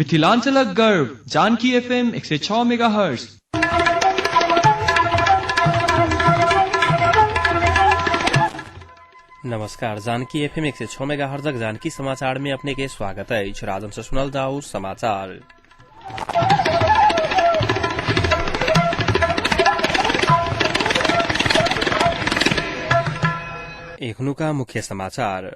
मिथिलांचलक गर्व Janaki FM 106 megahertz. नमस्कार, जानकी एफएम 106 मेगाहर्जक जानकी समाचार में अपने के स्वागत अछि। राजन से सुनल जाऊ समाचार। एखनुका मुख्य समाचार।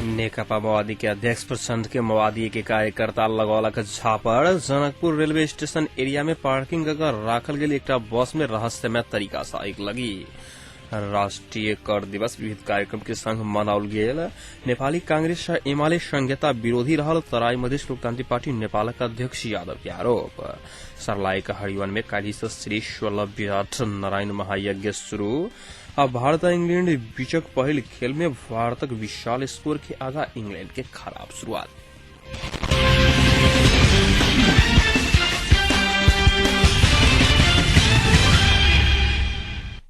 नेकपा माओवादी के अध्यक्ष प्रचण्ड के माओवादी के कार्यकर्ता लगौलक झापड़। जनकपुर रेलवे स्टेशन एरिया में पार्किंग कर राखल गेल एकटा बस में रहस्यमय तरीका से आगि लगी। राष्ट्रीय कर दिवस विविध कार्यक्रम के संग मनाओल गेल। नेपाली कांग्रेस आ एमाले संघीयता विरोधी रहल तराई मधेश लोकतांत्रिक पार्टी नेपालक अध्यक्ष यादव के आरोप। सरलाईक हरिवन में काल्हि से श्री 16 विराट नारायण महायज्ञ शुरू। आ भारत आ इंग्लैंड बीचक पहिल खेल में भारतक विशाल स्कोर के आगा इंग्लैंड के खराब शुरुआत।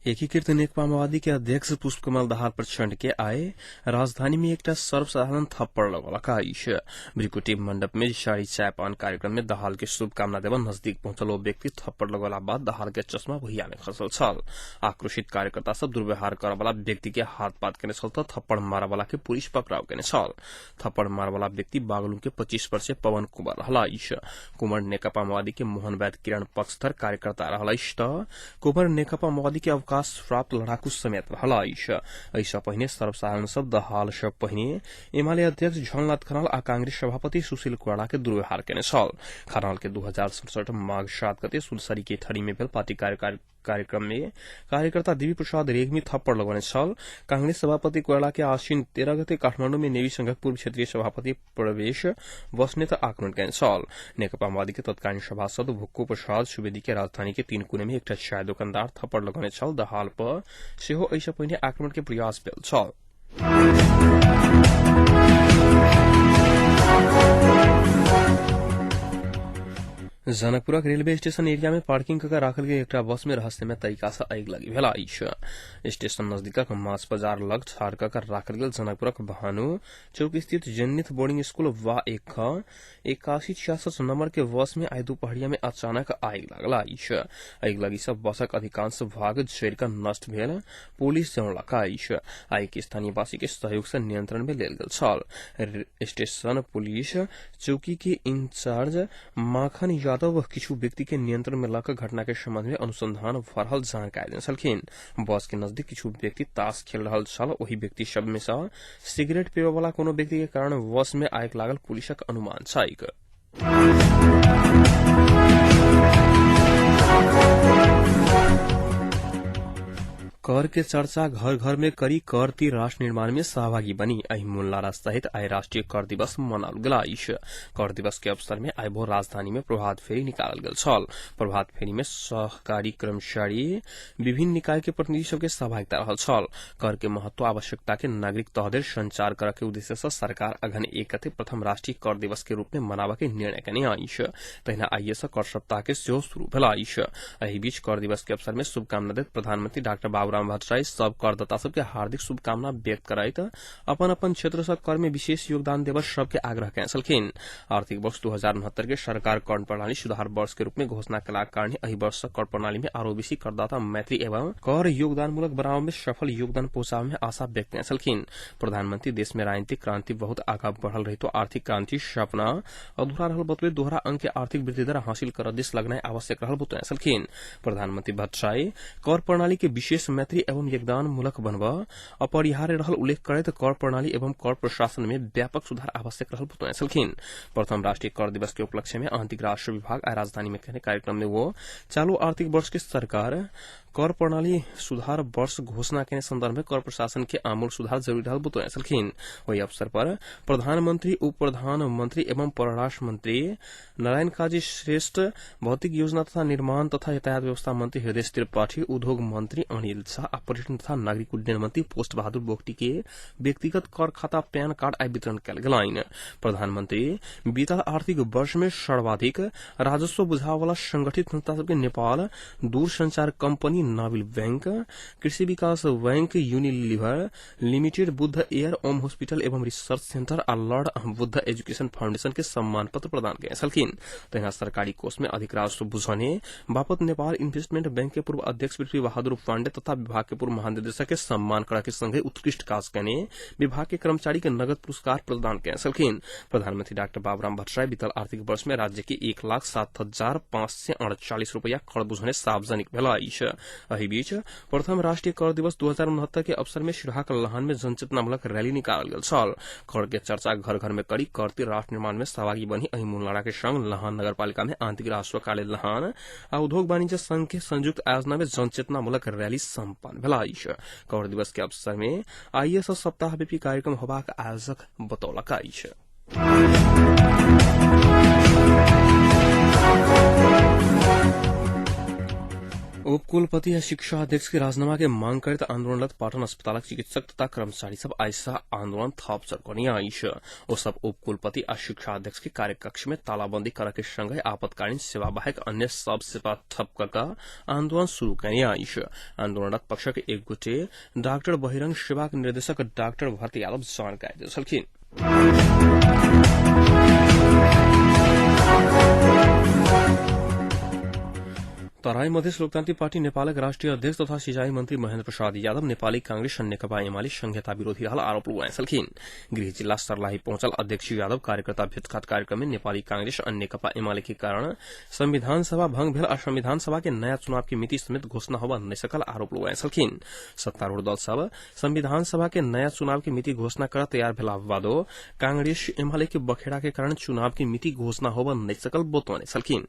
एकीकृत नेकपा माओवादी के अध्यक्ष पुष्पकमल दाहाल प्रचण्ड के आए राजधानी में एकटा सर्वसाधारण थप्पड़ लगौलक अछि। भ्रिकुटी मंडप में जारी चायपान कार्यक्रम में दाहाल के शुभकामना देव नजदीक पहुंचल ओ व्यक्ति थप्पड़ लगौला बाद दाहाल के चश्मा भुइया में खसल छल। आक्रोशित कार्यकर्ता सब दुर्व्यवहार करऽ वाला व्यक्ति के हाथ पात केने छल त थप्पड़ मारऽ वाला के पुलिस पकड़ाव केने छल। थप्पड़ मारवाला व्यक्ति बागलुङ के 25 वर्षीय पवन कुमार रहल अछि। कुमार नेकपा माओवादी के मोहन वैद्य किरण पक्षधर कार्यकर्ता रहल अछि त कुमार नेकपा माओवादी के अवकाश प्राप्त लड़ाकू समेत रहल अछि। एहिसँ पहिने सर्वसाधारण सब दहाल सँ पहिने एमाले अध्यक्ष झलनाथ खनाल आ कांग्रेस सभापति सुशील कोइराला के दुर्व्यवहार केने छल। खनाल के 2067 माघ 7 गते सुनसरी के ठरी में भेल पार्टी कार्यक्रम में कार्यकर्ता देवी प्रसाद रेग्मी थप्पड़ लगौने छल। कांग्रेस सभापति कोइराला के आश्विन 13 गते काठमाडौँ में नेवी संघक पूर्व क्षेत्रीय सभापति प्रवेश बस्नेत आक्रमण केने छल। नेकपा माओवादी के तत्कालीन सभासद भुक्को प्रसाद सुवेदी के राजधानी के 3 कुने में एकटा चाय दोकानदार थप्पड़ लगौने छल। दहाल पर सेहो एहिसँ पहिने आक्रमण के प्रयास भेल छल। जनकपुरक रेलवे स्टेशन एरिया में पार्किंग कऽ राखल गेल एकटा बस में रहस्यमय तरीका से आगि लागि भेल अछि। स्टेशन नजदीकक माछ बाजार लग ठाढ़ कऽ राखल गेल जनकपुरक भानु चौक स्थित जेनिथ बोर्डिंग स्कूल वा एक 8166 नंबर के बस में आइ दुपहरिया में अचानक आगि लागल अछि। आगि लगी सँ बसक अधिकांश भाग जरि कऽ नष्ट भेल पुलिस जनौलक अछि। आगि के स्थानीयवासी के सहयोग सँ नियंत्रण में लेल गेल छल। स्टेशन पुलिस चौकी के इंचार्ज माखन यादव किछु व्यक्ति के नियंत्रण में लऽ कऽ घटना के संबंध में अनुसंधान भऽ रहल जानकारी देने छलखिन। बस के नजदीक किछु व्यक्ति ताश खेल रहल छल। ओहि व्यक्ति सब में सँ सिगरेट पीबय वाला कोनो व्यक्ति के कारण बस में आगि लागल पुलिसक अनुमान छैक। कर के चर्चा घर घर में करी कर ती राष्ट्र निर्माण में सहभागी बनी। एहि मूल नारा सहित आइ राष्ट्रीय कर दिवस मनाओल गेल अछि। कर दिवस के अवसर में आइ भोर राजधानी में प्रभात फेरी निकालल गेल छल। प्रभात फेरी में सहकारी कर्मचारी विभिन्न निकाय के प्रतिनिधि सबके सहभागिता रहल छल। कर के महत्व आवश्यकता के नागरिक तहदेर संचार करऽ के उद्देश्य सँ सरकार अघन 1 गते प्रथम राष्ट्रीय कर दिवस के रूप में मनाबऽ के निर्णय केने अछि। तहिना आइए सँ कर सप्ताह के सेहो शुरू भेल अछि। एहि बीच कर दिवस के अवसर में शुभकामना दैत प्रधानमंत्री डाक्टर बाबूराम भट्टराई सब करदाता सबके हार्दिक शुभकामना व्यक्त करैत अपन अपन क्षेत्र सँ कर में विशेष योगदान देबऽ सबके आग्रह केने छलखिन। आर्थिक वर्ष 2069 के सरकार कर प्रणाली सुधार वर्ष के रूप में घोषणा केलाक कारण एहि वर्ष सँ कर प्रणाली में आरो बेसी करदाता मैत्री एवं कर योगदानमूलक बनाबऽ में सफल योगदान पहुंचाबऽ में आशा व्यक्त केने छलखिन। प्रधानमंत्री देश में राजनीतिक क्रांति बहुत आगा बढ़ल रहितो आर्थिक क्रांति सपना अधूरा रहल बतबैत दोहरा अंक के आर्थिक वृद्धि दर हासिल करऽ दिस लगनाइ आवश्यक रहल बतौने छलखिन। प्रधानमंत्री भट्टराई कर प्रणाली के विशेष मैत्री एवं योगदानमूलक बनबऽ अपरिहार्य रहल उल्लेख करैत कर प्रणाली एवं कर प्रशासन में व्यापक सुधार आवश्यक रहल बतौने छलखिन। प्रथम राष्ट्रीय कर दिवस के उपलक्ष्य में आंतरिक राजस्व विभाग आइ राजधानी में केने कार्यक्रम में वो चालू आर्थिक वर्ष के सरकार कर प्रणाली सुधार वर्ष घोषणा केने संदर्भ में कर प्रशासन के आमूल सुधार जरूरी रहल बतौने छलखिन। ओहि अवसर पर प्रधानमंत्री, उप प्रधानमंत्री एवं परराष्ट्र मंत्री नारायण काजी श्रेष्ठ, भौतिक योजना तथा निर्माण तथा यातायात व्यवस्था मंत्री हृदय त्रिपाठी, उद्योग मंत्री अनिल झा आ पर्यटन तथा नागरिक उड्डयन मंत्री पोस्ट बहादुर बोगटी के व्यक्तिगत कर खाता पैन कार्ड आइ वितरण कयल गेलनि। प्रधानमंत्री बीतल आर्थिक वर्ष में सर्वाधिक राजस्व बुझावला संगठित संस्था सबके नेपाल दूरसंचार कंपनी, नाबिल बैंक, कृषि विकास bank, Unilever limited, Buddha air, Om hospital एवं रिसर्च सेंटर आ लॉर्ड बुद्ध एजुकेशन फाउंडेशन के सम्मान पत्र प्रदान कयने छलखिन। तहिना सरकारी कोष में अधिक राजस्व बुझने बापत नेपाल इन्वेस्टमेंट बैंक के पूर्व अध्यक्ष पृथ्वी बहादुर पाण्डे तथा विभाग के पूर्व महानिदेशक के सम्मान करऽ के संगे उत्कृष्ट काज कयने विभाग के कर्मचारी के नगद पुरस्कार प्रदान कयने छलखिन। प्रधानमंत्री डाक्टर बाबूराम भट्टराई बीतल आर्थिक वर्ष में राज्य के 1,07,548 रुपया कर बुझने सार्वजनिक भेल अछि। एहि बीच प्रथम राष्ट्रीय कर दिवस 2069 के अवसर में सिरहाक लहान में जनचेतनामूलक रैली निकालल गेल छल। कर के चर्चा घर घर में करी करती राष्ट्र निर्माण में सहभागी बनी एहि मूल के संग लहान नगरपालिका में आंतरिक राजस्व कार्यालय लहान आ उद्योग वाणिज्य संघ के संयुक्त आयोजना में जनचेतनामूलक रैली सम्पन्न भेल अछि। कर दिवस के अवसर में आइएस सप्ताहव्यापी कार्यक्रम होबाक आयोजक बतौलक अछि। उपकुलपति आ शिक्षा अध्यक्ष के राजीनामा के मांग करैत आंदोलनरत पाटन अस्पतालक चिकित्सक तथा कर्मचारी सब आइ आंदोलन थप चरकनी अछि। ओ सब उपकुलपति आ शिक्षा अध्यक्ष के कार्यकक्ष में तालाबंदी करऽ के संगे आपातकालीन सेवा बाहेक अन्य सब सेवा ठप कऽ कऽ आंदोलन शुरू कयने अछि। आंदोलनरत पक्षक एक गोटे डॉक्टर बहिरंग सेवाक निर्देशक डॉक्टर भरत यादव जानकारी देल छलखिन। तराई मधेस लोकतांत्रिक पार्टी नेपालक राष्ट्रीय अध्यक्ष तथा सिंचाई मंत्री महेन्द्र प्रसाद यादव नेपाली कांग्रेस नेकपा एमाले संघीयता विरोधी रहल आरोप लगौने छलखिन। गृह जिल्ला सर्लाही पहुंचल अध्यक्ष यादव कार्यकर्ता भेटघाट कार्यक्रम में नेपाली कांग्रेस आ नेकपा एमाले के कारण संविधान सभा भंग भेल आ संविधान सभा के नया चुनाव के मिति समेत घोषणा होबा नहि सकल आरोप लगौने छलखिन। सत्तारूढ़ दल सब संविधान सभा के नया चुनाव के मिति घोषणा कर तैयार भेला बादो कांग्रेस एमाले के बखेड़ा के कारण चुनाव के मिति घोषणा होबा नहि सकल बतौने छलखिन।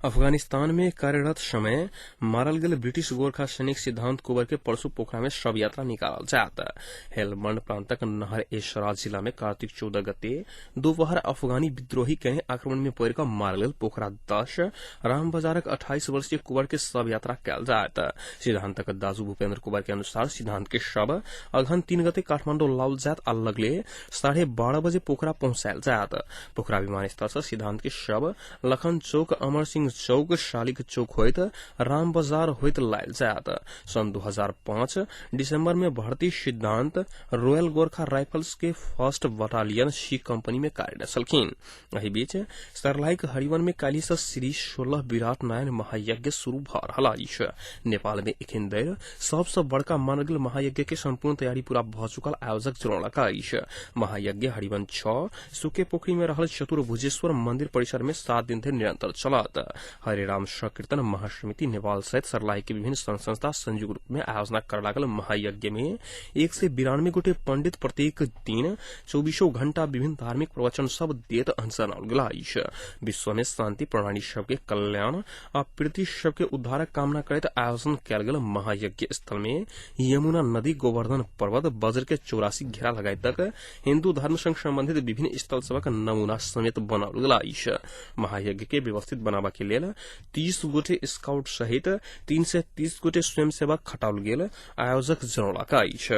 अफगानिस्तान में कार्यरत समय मारल गेल ब्रिटिश गोरखा सैनिक सिद्धांत कुंवर के परसू पोखरा में शव यात्रा निकालल जायत। हेलमंड प्रांतक नहर ए सराज जिला में कार्तिक 14 गते दोपहर अफगानी विद्रोही के आक्रमण में पड़ि कऽ मारल गेल पोखरा 10 राम बाजारक 28 वर्षीय कुंवर के शव यात्रा कयल जायत। सिद्धांतक दाजू भूपेन्द्र कुंवर के अनुसार सिद्धांत के शव अगहन 3 गते काठमाडौँ लाओल जायत आ लगले 12:30 बजे पोखरा पहुंचायल जायत। पोखरा विमानस्थल से सिद्धांत के शव लखन चौक, अमर सिंह चौक, शालिक चौक होइत राम बाजार होइत लायल जायत। सन 2005 दिसंबर में भर्ती सिद्धांत रॉयल गोरखा राइफल्स के फर्स्ट बटालियन सी कंपनी में कार्यरत छलखिन। एहि बीच सर्लाहीक हरिवन में काल्हि सँ श्री 16 विराट नारायण महायज्ञ शुरू भऽ रहल अछि। नेपाल में एखन धरि सबसँ बड़का मानल गेल महायज्ञ के संपूर्ण तैयारी पूरा भऽ चुकल आयोजक जनौलक अछि। महायज्ञ हरिवन 6 सुके पोखरी में रहल चतुर्भुजेश्वर मंदिर परिसर में 7 दिन धरि निरंतर चलत। हरे राम संकीर्तन महासमिति नेपाल सहित सर्लाही के विभिन्न संघ संस्था संयुक्त रूप में आयोजना कर लागल महायज्ञ में 192 गोटे पंडित प्रत्येक दिन 24 घंटा विभिन्न धार्मिक प्रवचन सब देत जनाओल गेल अछि। विश्व में शांति प्रणाली सबके कल्याण आ पृथ्वी सबके उद्धारक कामना करैत आयोजन कयल गेल महायज्ञ स्थल में यमुना नदी, गोवर्धन पर्वत, वज्र के 84 घेरा लगायत हिन्दू धर्म संग संबंधित विभिन्न स्थल सबक नमूना समेत बनाओल गेल अछि। महायज्ञ के व्यवस्थित बनाबऽ के लेल 30 गोटे स्काउट सहित 330 गोटे स्वयंसेवक खटाओल गेल आयोजक जनौलक अछि।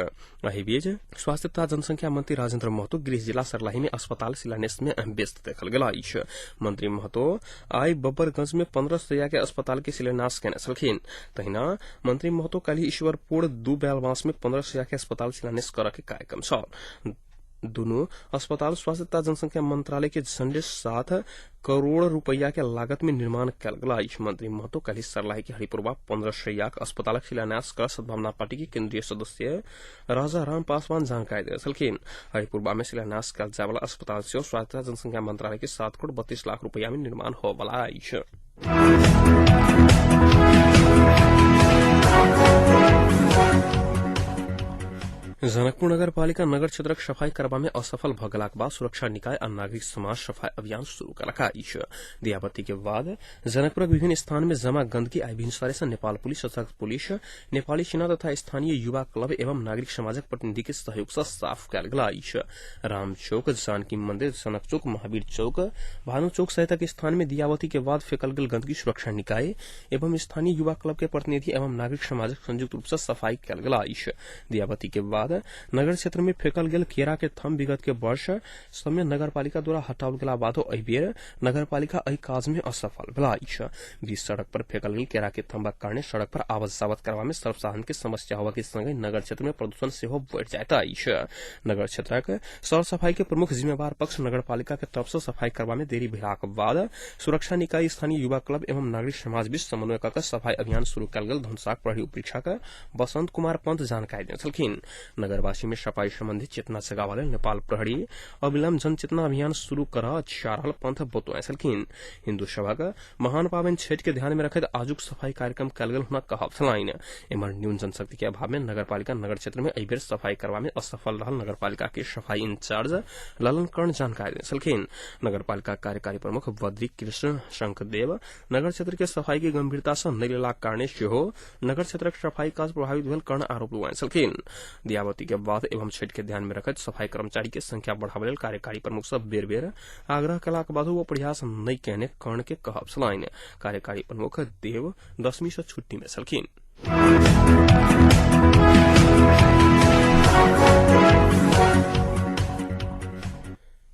एहि बीच स्वास्थ्य तथा जनसंख्या मंत्री राजेन्द्र महतो गृह जिला सर्लाही में अस्पताल शिलान्यास में व्यस्त देखल गेल अछि। मंत्री महतो आइ बब्बरगंज में 15 सैया के अस्पताल के शिलान्यास केने छलखिन। तहिना मंत्री महतो काल्हि ईश्वरपुर 2 बेलबांस में 15 सैया के अस्पताल शिलान्यास करऽ के कार्यक्रम छल। दुनू अस्पताल स्वास्थ्य तथा जनसंख्या मंत्रालय के झंडे 7 करोड़ रुपया के लागत में निर्माण कयल गेल अछि। मंत्री महतो काल्हि सर्लाही के हरिपुरवा 15 शैयाक अस्पतालक शिलान्यास कर सद्भावना पार्टी के केंद्रीय सदस्य राजा राम पासवान जानकारी देने छलखिन। हरिपुरवा में शिलान्यास कयल जायवला अस्पताल सेहो स्वास्थ्य तथा जनसंख्या मंत्रालय के 7 करोड़ 32 लाख रुपया में निर्माण होबला अछि। जनकपुर नगरपालिका नगर क्षेत्रक सफाई करबा में असफल भ गेलाक बाद सुरक्षा निकाय आ नागरिक समाज सफाई अभियान शुरू कयलक अछि। दियाबत्ती के बाद जनकपुरक विभिन्न स्थान में जमा गंदगी आइ भिनसरे से नेपाल पुलिस, सशस्त्र पुलिस, नेपाली सेना तथा स्थानीय युवा क्लब एवं नागरिक समाजक प्रतिनिधि के सहयोग से साफ कयल गेल अछि। राम चौक, जानकी मंदिर, जनक चौक, महावीर चौक, भानु चौक सहितक स्थान में दियाबत्ती के बाद फेकल गेल गंदगी सुरक्षा निकाय एवं स्थानीय युवा क्लब के प्रतिनिधि एवं नागरिक समाजक संयुक्त रूप से सफाई कयल गेल अछि। दियाबत्ती के बाद नगर क्षेत्र में फेकल गेल केरा के थम विगत के वर्ष समय नगरपालिका द्वारा हटाओल गेला बादो एहि बेर नगरपालिका एहि काज में असफल भेल अछि। बीच सड़क पर फेकल गेल केरा के थम्बक कारणे सड़क पर आवत जावत करबा में सर्वसाधारण के समस्या होबा के संगहि नगर क्षेत्र में प्रदूषण सेहो बढ़ि जाइत अछि। नगर क्षेत्रक सर सफाई के प्रमुख जिम्मेवार पक्ष नगरपालिका के तरफ से सफाई करबा में देरी भेलाक बाद सुरक्षा निकाय, स्थानीय युवा क्लब एवं नागरिक समाज बीच समन्वय कऽ सफाई अभियान शुरू कयल गेल धनुषाक प्रहरी उपरीक्षक बसंत कुमार पंत जानकारी देने छलखिन। नगरवासी में सफाई संबंधी चेतना जगाबा लेल नेपाल प्रहरी अविलंब जनचेतना अभियान शुरू करऽ जा रहल पंथ बतौने छलखिन। हिन्दू सभक महान पाबनि छठि के ध्यान में रखैत आजुक सफाई कार्यक्रम कयल गेल हुनक कहब छलनि। एम्हर न्यून जनशक्ति के अभाव में नगरपालिका नगर क्षेत्र में एहि बेर सफाई करबा में असफल रहल नगरपालिका के सफाई इंचार्ज ललन कर्ण जानकारी देने छलखिन। नगरपालिका कार्यकारी प्रमुख बद्री कृष्ण शंखदेव नगर क्षेत्र के सफाई के गंभीरता से नहि लेलाक कारणे सेहो नगर क्षेत्रक सफाई काज प्रभावित भेल कर्ण आरोप लगौने छलखिन। दियाबत्ती के बाद एवं छठि के ध्यान में रखैत सफाई कर्मचारी के संख्या बढ़ाबय लेल कार्यकारी प्रमुख सब बेर बेर आग्रह कयलाक बादो ओ प्रयास नहि कयने कर्ण के कहब छलनि। कार्यकारी प्रमुख देव दशमी से छुट्टी में छलखिन।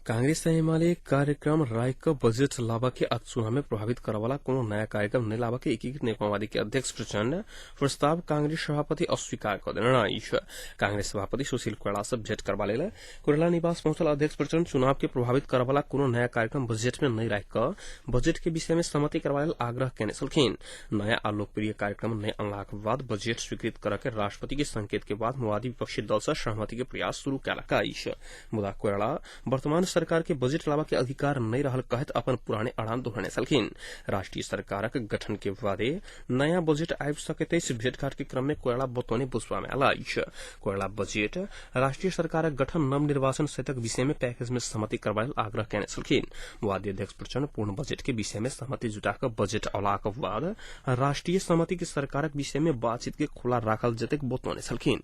कांग्रेस एमाले कार्यक्रम राय क बजट लाबा के आ चुनाव में प्रभावित करवाला कोनो नया कार्यक्रम नहि लाबा के एकीकृत माओवादी के अध्यक्ष प्रचण्ड प्रस्ताव कांग्रेस सभापति अस्वीकार क देने अछि। कांग्रेस सभापति सुशील कोइराला से भेंट करबा लेल कोइराला निवास पहुंचल अध्यक्ष प्रचण्ड चुनाव के प्रभावित करवाला कोनो नया कार्यक्रम बजट में नहि राखि क बजट के विषय में सहमति करबा लेल आग्रह केने छलखिन। नया आ लोकप्रिय कार्यक्रम नहि अनलाक बाद बजट स्वीकृत करऽ के राष्ट्रपति के संकेत के बाद माओवादी विपक्षी दल से सहमति के प्रयास शुरू कयलक अछि। मुदा कोइराला वर्तमान सरकार के बजट लाबा के अधिकार नहि रहल कहैत अपन पुराने अड़ान दोहराने छलखिन। राष्ट्रीय सरकारक गठन के बादे नया बजट आबि सकैत अछि भेंटघाट के क्रम में कोइराला बतौने बुझबा में आयल अछि। कोइराला बजट, राष्ट्रीय सरकारक गठन, नव निर्वाचन सहितक विषय में पैकेज में सहमति करबा लेल आग्रह केने छलखिन। माओवादी अध्यक्ष प्रचण्ड पूर्ण बजट के विषय में सहमति जुटा क बजट अयलाक बाद राष्ट्रीय सहमति के सरकारक विषय में बातचीत के खुला राखल जेतैक बतौने छलखिन।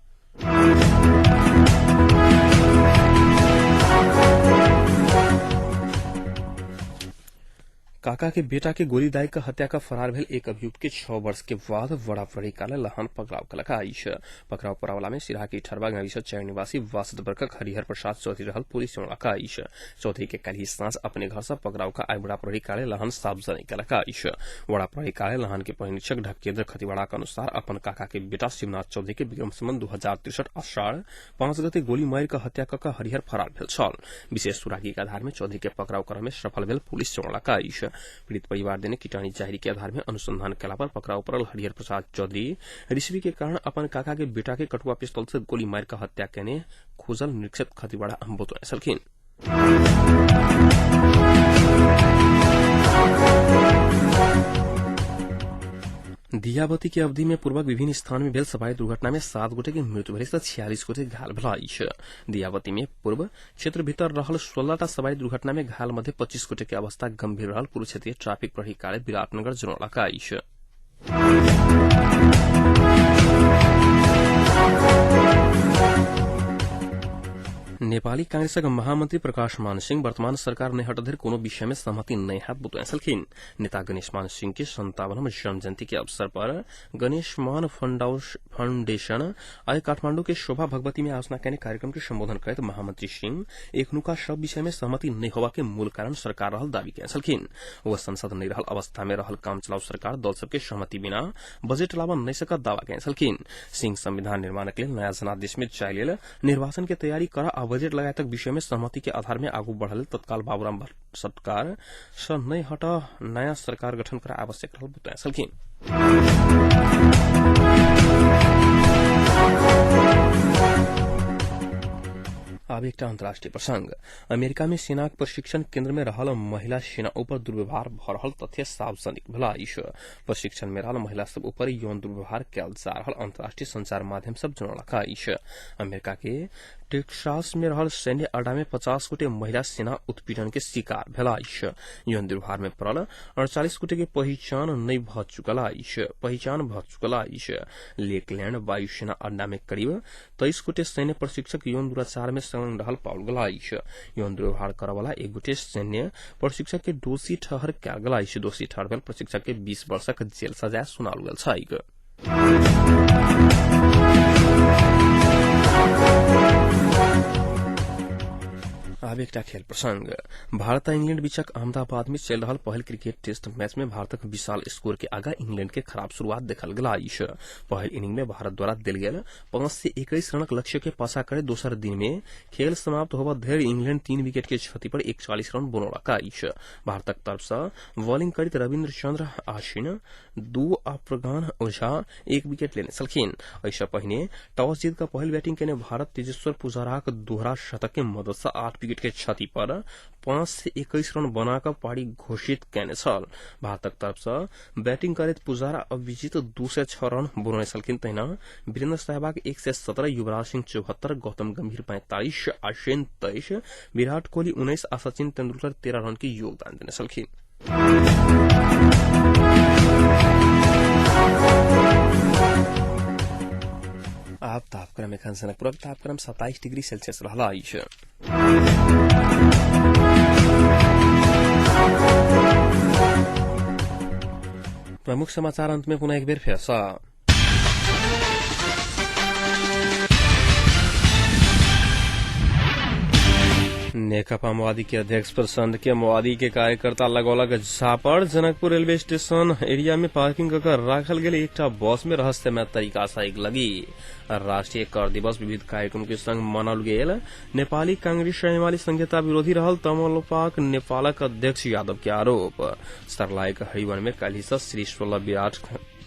काका के बेटा के गोली दागि क हत्या क फरार भेल एक अभियुक्त के 6 वर्ष के बाद वड़ा प्रहरी कार्यालय लहान पकड़ाव कयलक अछि। पकड़ाव पड़ावला में सिराहा के इठरवा गाविस 4 निवासी 62 वर्षक हरिहर प्रसाद चौधरी रहल पुलिस जनौलक अछि। चौधरी के काल्हि साँझ अपने घर से पकड़ाव क आइ वड़ा प्रहरी कार्यालय लहान सार्वजनिक कयलक अछि। वड़ा प्रहरी कार्यालय लहान के प्रहरी ढकेन्द्र खतिवड़ा के अनुसार अपन काका के बेटा शिवनाथ चौधरी के विक्रम संवत 2063 अषाढ़ 5 गते गोली मारि क हत्या क हरिहर फरार भेल छल। विशेष सुरागी के आधार में चौधरी के पकड़ाव करय में सफल भेल पुलिस जनौलक अछि। पीड़ित परिवार देने कीटाणी जाहिरी के आधार में अनुसंधान कयला पर पकड़ाव पड़ल हरिहर प्रसाद चौधरी ऋषि के कारण अपन काका के बेटा के कटुआ पिस्तौल से गोली मारि क हत्या केने खोजल निरीक्षक खतिवड़ा बतौने छलखिन। दियाबती के अवधि में पूर्वक विभिन्न स्थान में भेल सवारी दुर्घटना में 7 गोटे के मृत्यु भेल 46 गोटे घायल भेल अछि। दियाबती में पूर्व क्षेत्र भीतर रहल 16टा सवारी दुर्घटना में घायल मध्य 25 गोटे के अवस्था गंभीर रहल पूर्व क्षेत्रीय ट्रैफिक प्रहरी कार्यालय विराटनगर जनौलक अछि। नेपाली कांग्रेसक महामंत्री प्रकाश मान सिंह वर्तमान सरकार नहि हटत धरि कोनो विषय में सहमति नहि हैत बतौने छलखिन। नेता गणेश मान सिंह के 57वां जन्म जयंती के अवसर पर गणेश मान फाउंडेशन आइ काठमांडू के शोभा भगवती में आयोजना केने कार्यक्रम के संबोधन करैत महामंत्री सिंह एखनुका सब विषय में सहमति नहि होबा के मूल कारण सरकार रहल दावी केने छलखिन। ओ संसद नहि रहल अवस्था में रहल काम चलाऊ सरकार दल सबके सहमति बिना बजट लाबऽ नहि सकत दावा केने छलखिन। सिंह संविधान निर्माण के लेल नया जनादेश में जाय लेल निर्वाचन के तैयारी कर आ बजट लगायतक विषय में सहमति के आधार में आगू बढ़ल तत्काल बाबूराम सरकार सँ नहि हट नया सरकार गठन कर आवश्यक रहल बतौने छलखिन। आब एकटा अंतर्राष्ट्रीय प्रसंग। अमेरिका में सेनाक प्रशिक्षण केंद्र में रहल महिला सेना ऊपर दुर्व्यवहार भ रहल तथ्य सार्वजनिक भेल अछि। प्रशिक्षण में रहल महिला सब ऊपर यौन दुर्व्यवहार कयल जा रहल अंतर्राष्ट्रीय संचार माध्यम सब जनौलक अछि। अमेरिका के टेक्सास में रहल सैन्य अड्डा में 50 गोटे महिला सेना उत्पीड़न के शिकार भेल अछि। यौन दुर्व्यवहार में पड़ल 48 गोटे के पहिचान नहि भ चुकल अछि पहिचान भ चुकल अछि। लेकलैंड वायुसेना अड्डा में करीब 23 गोटे सैन्य प्रशिक्षक यौन दुराचार में संलग्न रहल पाओल गेल अछि। यौन दुर्व्यवहार करय वाला एक गोटे सैन्य प्रशिक्षक के दोषी ठहर कयल गेल अछि। दोषी ठहर भेल प्रशिक्षक के 20 वर्षक जेल सजाय सुनाओल गेल छैक। आब एकटा खेल प्रसंग। भारत आ इंग्लैंड बीचक अहमदाबाद में चलि रहल पहिल क्रिकेट टेस्ट मैच में भारतक विशाल स्कोर के आगा इंग्लैंड के खराब शुरुआत देखल गेल अछि। पहिल इनिंग में भारत द्वारा देल गेल 521 रनक लक्ष्य के पाछा करे दोसर दिन में खेल समाप्त होबय धरि इंग्लैंड 3 विकेट के क्षति पर 41 रन बनौलक अछि। भारतक तरफ सँ बॉलिंग करैत रविन्द्र चंद्र आश्विन 2 आ प्रज्ञान ओझा 1 विकेट लेने छलखिन। एहिसँ पहिने टॉस जीत कऽ पहिल बैटिंग केने भारत तेजेश्वर पुजाराक दोहरा शतक के मदद सँ 8 विकेट के क्षति पर 521 रन बना कऽ पारी घोषित केने छल। भारतक तरफ सँ बैटिंग करैत पुजारा अभिजीत 206 रन बनौने छलखिन। तहिना वीरेन्द्र सहवाग 117, युवराज सिंह 74, गौतम गंभीर 45, अश्विन 23, विराट कोहली 19 आ सचिन तेंदुलकर 13 रन के योगदान देने छलखिन। आब तापक्रम एखन जनकपुरक तापक्रम 27 डिग्री सेल्सियस रहल अछि। प्रमुख समाचार अंत में पुनः एक बेर फेर सँ। नेकपा माओवादी के अध्यक्ष प्रचण्ड के माओवादी के कार्यकर्ता लगौलक झापड़। जनकपुर रेलवे स्टेशन एरिया में पार्किंग कऽ राखल गेल एकटा बस में रहस्यमय तरीका से आगि लगी। राष्ट्रीय कर दिवस विविध कार्यक्रम के संग मनाओल गेल। नेपाली कांग्रेस एमाले संहिता विरोधी रहल तमलोपाक नेपालक अध्यक्ष यादव के आरोप। सरलाईक हरिवन में काल्हि सँ श्री 16 विराट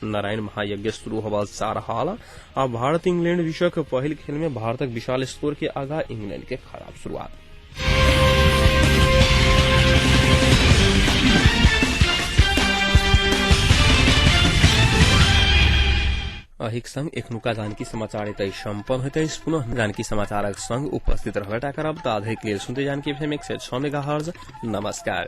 नारायण महायज्ञ शुरू होबय जा रहल आ भारत इंग्लैंड विश्वक पहिल खेल में भारतक विशाल स्कोर के आगा इंग्लैंड के खराब शुरुआत। अहिक संग एखनुका जानकी समाचार एतय सम्पन्न होइत अछि। पुनः जानकी समाचारक संग उपस्थित रहबे करब। ताधरिक लेल सुनते जानकी एफएम 106 मेगाहर्ज। नमस्कार।